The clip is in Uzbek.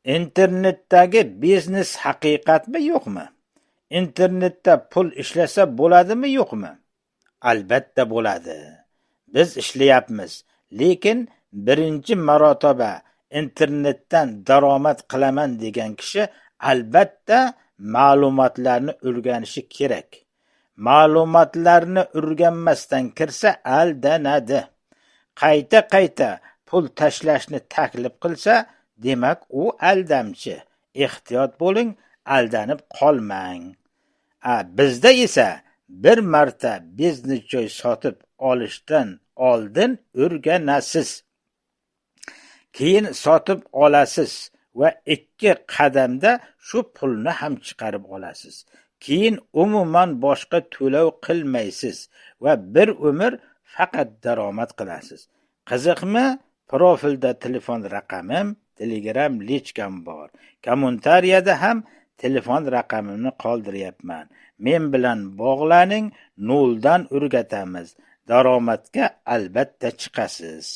Internetdagi biznes haqiqatmi, yo'qmi? Internetda pul ishlasa bo'ladimi, yo'qmi? Albatta bo'ladi. Biz ishlayapmiz, lekin birinchi marotaba internetdan daromad qilaman degan kishi albatta ma'lumotlarni o'rganishi kerak. Ma'lumotlarni o'rganmasdan kirsa, aldanadi. Qayta-qayta pul tashlashni taklif qilsa, demak u aldamchi. Ehtiyot bo'ling, aldanib qolmang. Bizda esa bir marta biznes joy sotib olishdan oldin o'rganasiz. Keyin sotib olasiz va ikki qadamda shu pulni ham chiqarib olasiz. Keyin umuman boshqa to'lov qilmaysiz va bir umr faqat daromad qilasiz. Qiziqmi? Profilda telefon raqamim, Telegram личка m bor. Kommentariyada ham telefon raqamimni qoldiryapman. Men bilan bog'laning, noldan o'rgatamiz. Daromadga albatta chiqasiz.